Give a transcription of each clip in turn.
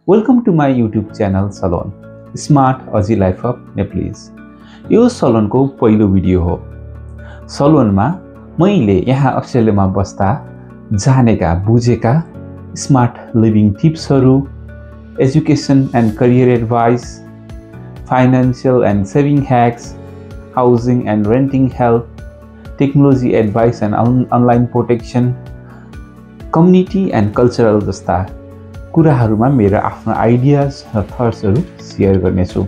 Welcome to my YouTube channel Salon Smart Aussie Life of Nepalese। यो सलोनको पहिलो video हो। सलोनमा मैले यहाँ अस्ट्रेलियामा बस्दा जानेका बुझेका स्मार्ट लिभिङ टिप्सहरू, education and career advice, financial and saving hacks, housing and renting help, technology advice and online protection, community and cultural जस्ता कुराहरुमा मेरो आफ्नो आइडियाज र थट्सहरु शेयर गर्नेछु।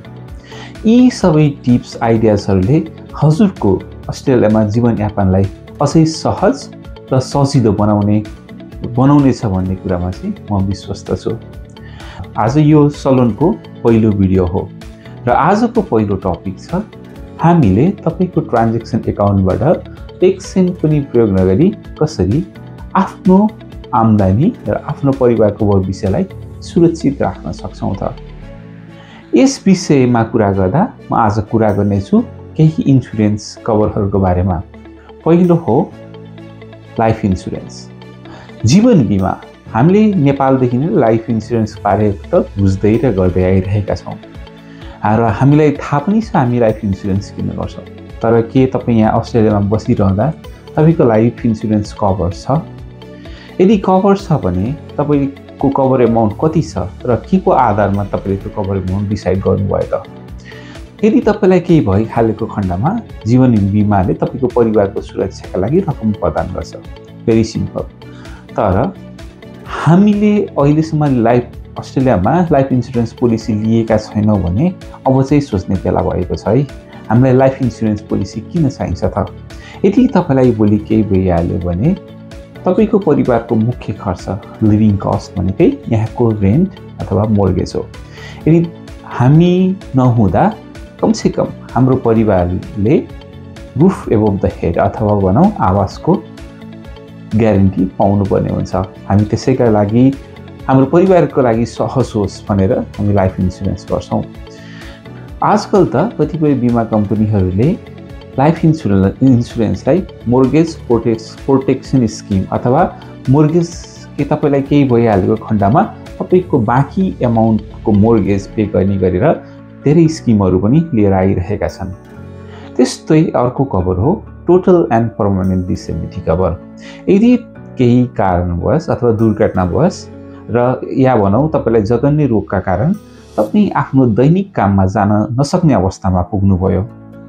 यी सबै टिप्स आइडियाजहरुले हजुरको अस्ट्रेलियामा जीवनयापनलाई अझै सहज र सजिलो बनाउनेछ भन्ने कुरामा चाहिँ म विश्वस्त छु। आज यो सलोनको पहिलो भिडियो हो र आजको पहिलो टपिक छ हामीले तपाईको ट्रान्ज्याक्सन एकाउन्टबाट एक सेन्ट पनि प्रयोग नगरी कसरी आफ्नो आम्दानी र आफ्नो परिवारको भविष्यलाई सुरक्षित राख्न सक्छौं त। यस विषयमा कुरा गर्दा म आज कुरा गर्नेछु केही इन्स्योरेन्स कभरहरूको बारेमा। पहिलो हो लाइफ इन्स्योरेन्स, जीवन बीमा। हामीले नेपालदेखि नै लाइफ इन्स्योरेन्स बारे त बुझ्दै र गर्दै आइरहेका छौं र हामीलाई थाहा पनि छ हामी लाइफ इन्स्योरेन्स किन गर्छौं। तर के तपाई यहाँ अस्ट्रेलियामा बसिरहँदा तपाईको लाइफ इन्स्योरेन्स कभर छ? यदि कभर छ भने तपाईको कभर अमाउन्ट कति छ र के को आधारमा तपाईले त्यो कभर अमाउन्ट डिसाइड गर्नुभयो त? यदि तपाईलाई केही भइहालेको खण्डमा जीवन बीमाले तपाईको परिवारको सुरक्षाका लागि रकम प्रदान गर्छ। Very simple. तर हामीले अहिलेसम्म अस्ट्रेलियामा लाइफ इन्स्योरेन्स पोलिसी लिएका छैनौं भने अब चाहिँ सोच्ने बेला भएको छ है। हामीलाई लाइफ इन्स्योरेन्स पोलिसी किन चाहिन्छ त? यदि तपाईलाई भोलि केही भइहाल्यो भने तपाईको परिवारको मुख्य खर्च लिभिङ कस्ट भनेकै यहाँको रेन्ट अथवा मोर्गेज हो। यदि हामी नहुँदा कमसे कम हाम्रो परिवारले रुफ एबभ द हेड अथवा भनौं आवासको ग्यारेन्टी पाउनुपर्ने हुन्छ। हामी त्यसैका लागि हाम्रो परिवारको लागि सहज होस् भनेर हामी लाइफ इन्स्योरेन्स गर्छौं। आजकल त कतिपय बीमा कम्पनीहरूले लाइफ इन्स्योरेन्सलाई मोर्गेज प्रोटेक्सन स्किम अथवा मोर्गेज के तपाईलाई केही भइहालेको खण्डमा तपाईको बाँकी अमाउन्टको मोर्गेज पे गर्ने गरेर धेरै स्किमहरू पनि लिएर आइरहेका छन्। त्यस्तै अर्को कभर हो total and permanent disability cover. यदि केही कारणवश अथवा दुर्घटनावश र या भनौं तपाईलाई जघन्य रोगका कारण तपाई आफ्नो दैनिक काममा जान नसक्ने अवस्थामा पुग्नुभयो,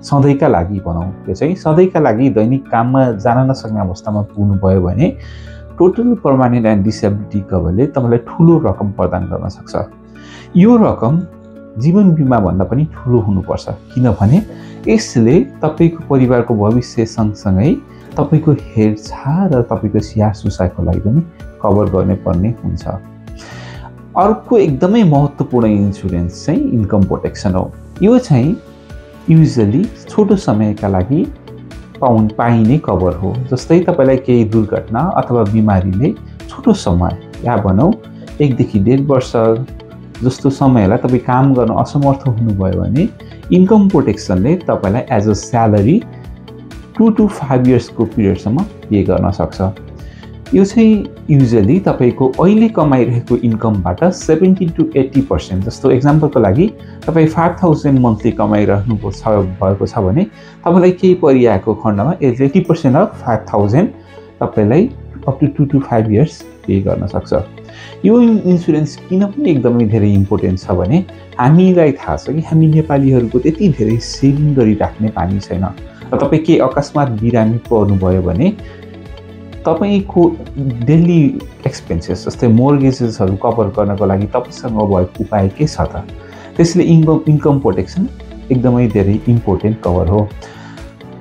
सधैँका लागि भनौं, यो चाहिँ सधैँका लागि दैनिक काममा जान नसक्ने अवस्थामा पुग्नुभयो भने टोटल पर्मानेन्ट एन्ड डिसेबिलिटी कभरले तपाईलाई ठूलो रकम प्रदान गर्न सक्छ। यो रकम जीवन बीमा भन्दा पनि ठूलो हुनुपर्छ किनभने यसले तपाईको परिवारको भविष्य सँगसँगै तपाईको हेरचाह र तपाईको स्याहार सुसारको लागि पनि कभर गर्ने पर्ने हुन्छ। अर्को एकदमै महत्त्वपूर्ण इन्स्योरेन्स चाहिँ इन्कम प्रोटेक्सन हो। यो चाहिँ युजुअली छोटो समयका लागि पाइने कभर हो। जस्तै तपाईलाई केही दुर्घटना अथवा बिमारीले छोटो समय या भनौं 1 देखि 1.5 वर्ष जस्तो समयलाई तपाई काम गर्न असमर्थ हुनुभयो भने इन्कम प्रोटेक्सनले तपाईलाई एज अ स्यालेरी 2 to 5 इयर्सको पिरियडसम्म पे गर्न सक्छ। यो चाहिँ युजुअली तपाईको अहिले कमाइरहेको इन्कमबाट 70 to 80% जस्तो एक्जाम्पलको लागि तपाई 5000 मन्थली कमाइरहनु भएको छ भने तपाईलाई केही परिआएको खण्डमा 80% अफ 5000 तपाईलाई up to 2 to 5 years pay गर्न सक्छ। यो इन्स्योरेन्स किन पनि एकदमै धेरै इम्पोर्टेन्ट छ भने हामीलाई थाहा छ कि हामी नेपालीहरुको त्यति धेरै सेभिङ गरिराख्ने बानी छैन र तपाई के अकस्मात बिरामी पर्नुभयो भने तपाईको डेली एक्सपेन्सेस जस्तै मोर्गेजेसहरु कभर गर्नको लागि तपाईसँग भएको उपाय के छ त? त्यसले इन्कम प्रोटेक्सन एकदमै धेरै इम्पोर्टेन्ट कभर हो।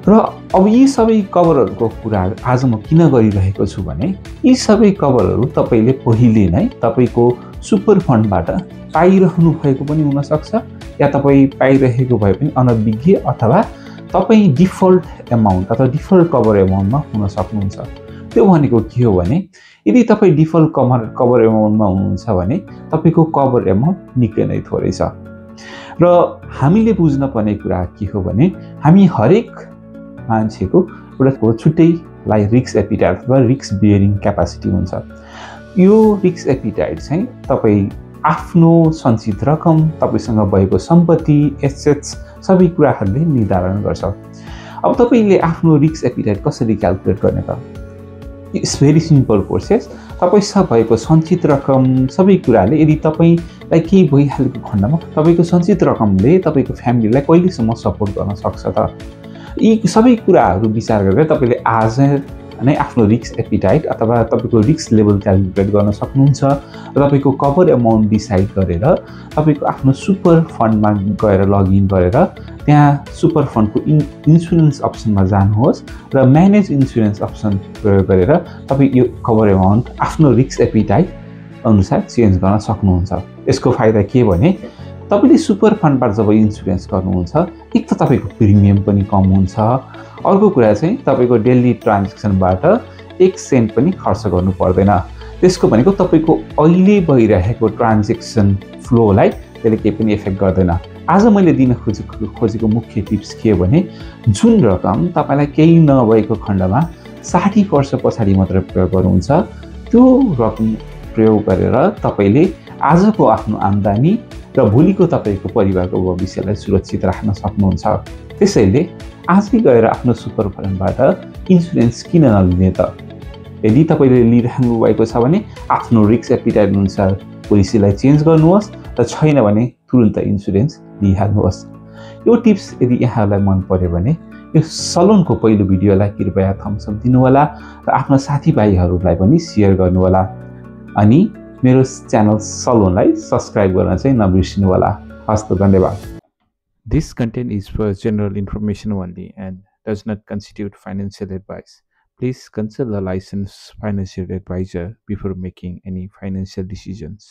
र अब यी सबै कभरहरुको कुरा आज म किन गरिरहेको छु भने यी सबै कभरहरु तपाईले पहिले नै तपाईको सुपर फन्डबाट पाइरहनु भएको पनि हुन सक्छ या तपाई पाइरहेको भए पनि अनभिज्ञ अथवा तपाई डिफल्ट अमाउन्ट अथवा डिफल्ट कभर अमाउन्टमा हुन सक्नुहुन्छ। त्यो भनेको के हो भने यदि तपाई डिफल्ट कभर अमाउन्टमा हुनुहुन्छ भने तपाईको कभर अमाउन्ट निकै नै थोरै छ। र हामीले बुझ्न पर्ने कुरा के हो भने हामी हरेक मान्छेको एउटा छुट्टै रिस्क एपिटाइट अथवा रिस्क बियरिङ क्यापासिटी हुन्छ। यो रिस्क एपिटाइट चाहिँ तपाई आफ्नो सञ्चित रकम, तपाईसँग भएको सम्पत्ति, एसेट्स सबै कुराहरूले निर्धारण गर्छ। अब तपाईले आफ्नो रिस्क एपिटाइट कसरी क्याल्कुलेट गर्ने त? It's very simple process. तपाईसँग भएको सञ्चित रकम सबै कुराले यदि तपाईलाई केही भइहालेको खण्डमा तपाईको सञ्चित रकमले तपाईको फ्यामिलीलाई कहिलेसम्म सपोर्ट गर्न सक्छ त? यी सबै कुराहरू विचार गरेर तपाईले आज नै आफ्नो रिस्क एपिटाइट अथवा तपाईको रिस्क लेभल क्याल्कुलेट गर्न सक्नुहुन्छ र तपाईको कभर अमाउन्ट डिसाइड गरेर तपाईको आफ्नो सुपर फन्डमा गएर लगइन गरेर त्यहाँ सुपर फन्डको इन्सुरेन्स अप्सनमा जानुहोस् र म्यानेज इन्सुरेन्स अप्सन प्रयोग गरेर तपाई यो कभर अमाउन्ट आफ्नो रिस्क एपिटाइट अनुसार चेन्ज गर्न सक्नुहुन्छ। यसको फाइदा के भने तपाईले सुपर फन्डबाट जब इन्सुरेन्स गर्नुहुन्छ एक त तपाईको प्रिमियम पनि कम हुन्छ, अर्को कुरा चाहिँ तपाईको डेली ट्रान्ज्याक्सनबाट 1 सेन्ट पनि खर्च गर्नु पर्दैन। त्यसको भनेको तपाईको अहिले भइरहेको ट्रान्ज्याक्सन फ्लोलाई त्यसले केही पनि इफेक्ट गर्दैन। आज मैले दिन खोजेको मुख्य टिप्स के भने जुन रकम तपाईलाई केही नभएको खण्डमा 60 वर्ष पछाडि मात्र प्रयोग गर्नुहुन्छ त्यो रकम प्रयोग गरेर तपाईले आजको आफ्नो आम्दानी र भोलिको तपाईको परिवारको भविष्यलाई सुरक्षित राख्न सक्नुहुन्छ। त्यसैले आजै गएर आफ्नो सुपर फन्डबाट इन्सुरेन्स किन नलिने त? यदि तपाईले लिइराख्नु भएको छ भने आफ्नो रिस्क एपिटाइट अनुसार पोलिसीलाई चेन्ज गर्नुहोस् र छैन भने तुरुन्त इन्सुरेन्स लिइहाल्नुहोस्। यो टिप्स यदि यहाँलाई मन पर्यो भने यो सलोनको पहिलो भिडियोलाई कृपया थम्स अप दिनु होला र आफ्ना साथीभाइहरूलाई पनि शेयर गर्नु होला अनि मेरो च्यानल सलोनलाई सब्स्क्राइब गर्न चाहिँ नबिर्सिनु होला। हस्त धन्यवाद। This content is for general information only and does not constitute financial advice. Please consult a licensed financial advisor before making any financial decisions.